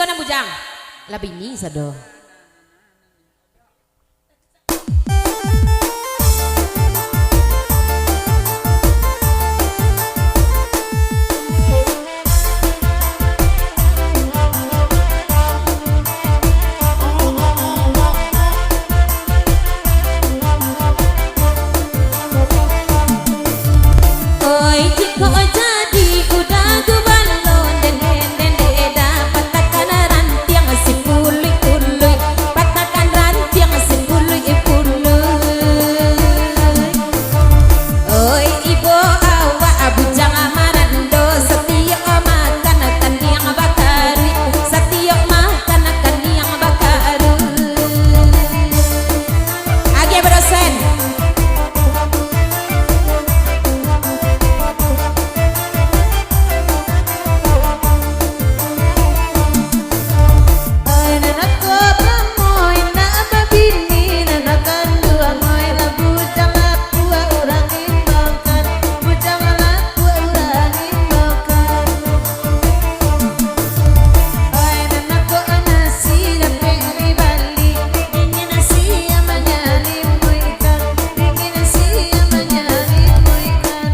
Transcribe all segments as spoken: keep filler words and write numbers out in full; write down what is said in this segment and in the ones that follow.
Nan bujang. Lah bini sado. Oi, jikok jadi uda gubalo, den, den, den, den, da, patahkan rantiang sipuluik-puluik, patahkan rantiang sipuluik-puluik. Oi, ibo awak bujang marando, satiok makan kaniang bakaruik, satiok makan kaniang bakaruik. Agiah badosen. Oi, nan ako bamoi nak babini, nan akan duo moi lah bujang lah kuaik urang imbaukan, bujang lah kuaik urang imbaukan. Oi, nan ako nasi dapek dibali, dingin nasi amanyo limo ikan, dingin nasi amanyo limo ikan.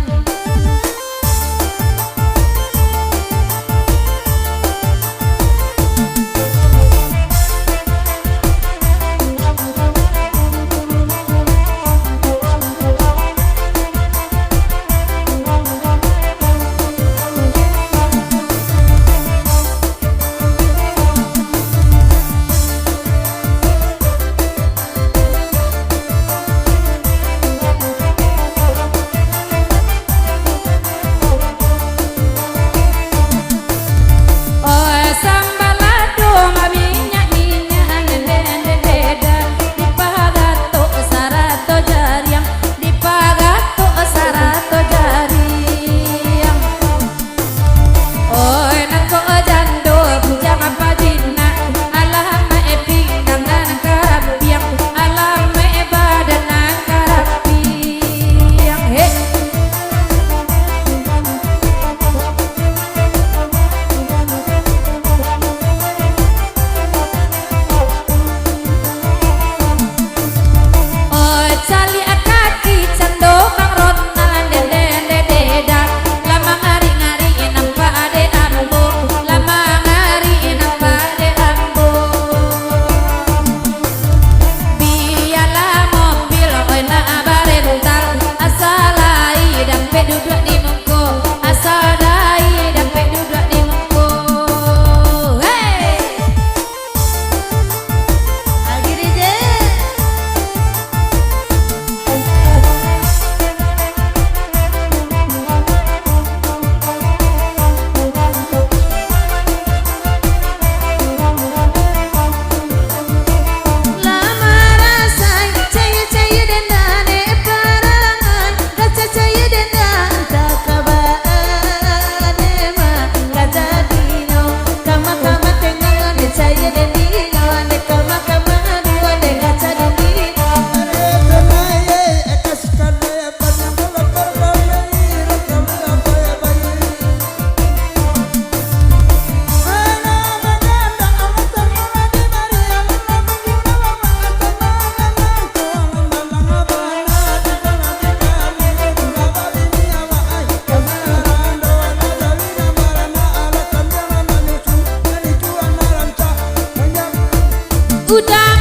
Oh, sambalado maminyak-minyak, lele-lele da, dipagatok sarato jariang, dipagatok sarato jariang. Oi, nan ko jando bujang pajinak, alah maeh pinggang nan karapiang, alah maeh badan nan karapiang. Hei. Oh, caliak kaki cando Bang Ronald, dede, dede, da. Lah mangari-ngari nampak dek ambo, lah mangari nampak dek ambo. Bialah mobil oi nak barental, asal lai dapek duduak di muko, asal lai dapek duduak di muko. Hei! Agi D J. Lah marasai cayu-cayu dendane parangan, raca cayu denda antah kabaan ema kajadinyo. Kama-kama tengah ane cayu dendino, ane kama-kama aduh ane raca dendino. Udah